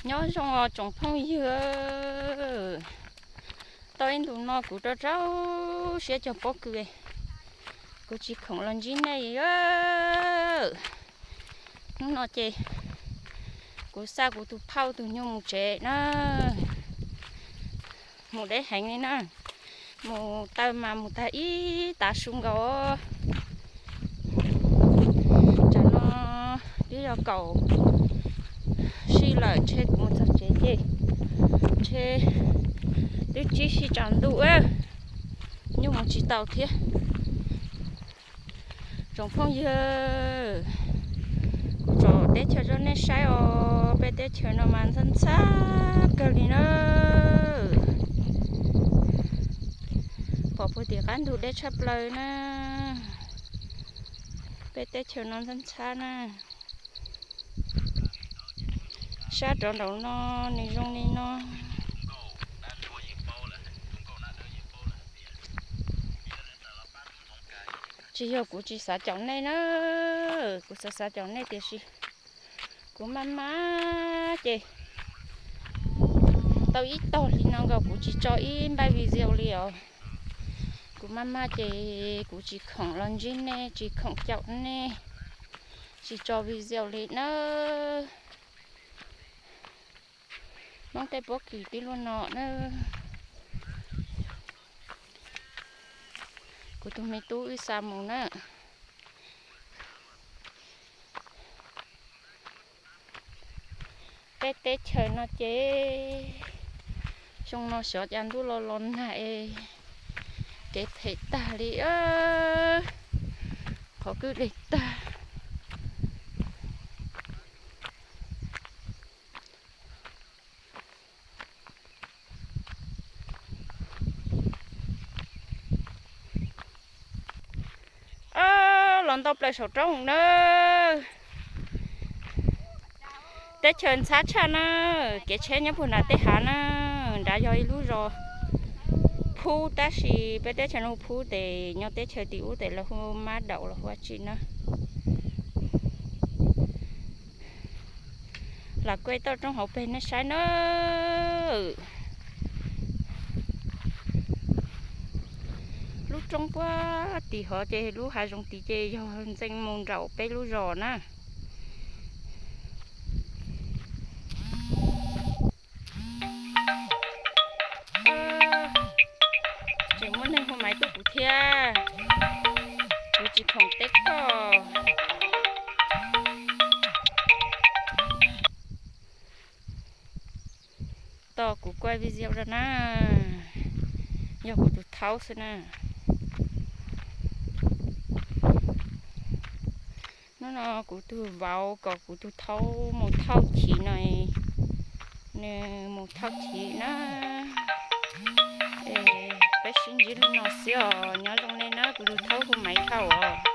Nyob zoo os tsoom phooj ywg, tau ib ntus no kuv rau rau siab cog pob kws, kuv tsis khoom los ntsib nej. Hnub no ces kuv xa kuv tus phauj tus nyuj mus tsev na, mus deb heev li na, mus taw mas mus tag ib tav su nkaus. Tsam no twb yog kaum sij lawm, ntshe kuv mus txog tsev ces ntshe twb tsib sij tsaus ntuj, nyuj mus tsis tau thiab. Tsoom phooj ywg, kuv tso teb chaws rau nej saib os, peb teb chaws no mas ntxhab ntxhab kawg li na. Pom puag tim qab ntug deb tshaj plaws na, peb teb chaws no ntxhab ntxhab na. Sab rov nraum no nws zoo li no. Tsis yog kuv tsis xav caum nej na, kuv xav xav caum nej tiam sis kuv maj maj ces tau ib tog li no nkaus kuv tsis tso ib npaj video li os. Kuv maj maj ces kuv tsis khoom los ntsib nej, tsis khoom caum nej, tsis tso video li nawb. Hmoob tej pob kws tib luaj no na. Kuv tus me tub wb xa mus na. Peb teb chaws no ces xyoo no xyov cas ntuj los los nag es kev phem tag li, qhov kwj deg tag. Los ntau plaws saum roob na. Teb chaws ntxhab tshaj na, kev tsheb nyob puag nram tej hav na. Nrad yog ib lub zos Phub tab sis peb teb chaws no hu Phub, ces nyob teb chaws tim ub ces lawv hu Mab Daum los hu ua tsi na. Lam kuaj toj roob hauv peg nej saib nawb. Lub roob puag tim hov ces lub hav zoov tid ces yog ntxeev mus nraum peb lub zos na. Tseem muaj neeg hu maiv tuaj kuv thiab, kuv tsis khoom teb koj. Tos kuv kuaj video rau na, yog kuv tus thaub xwb na. Hnub no kuv tus vauv kom kuv tus thaub mus thauj chiv no, nws mus thauj chiv na. Peb sib ntsib li no xwb os, nyob zoo li na, kuv tus thaub hu maiv thauj os.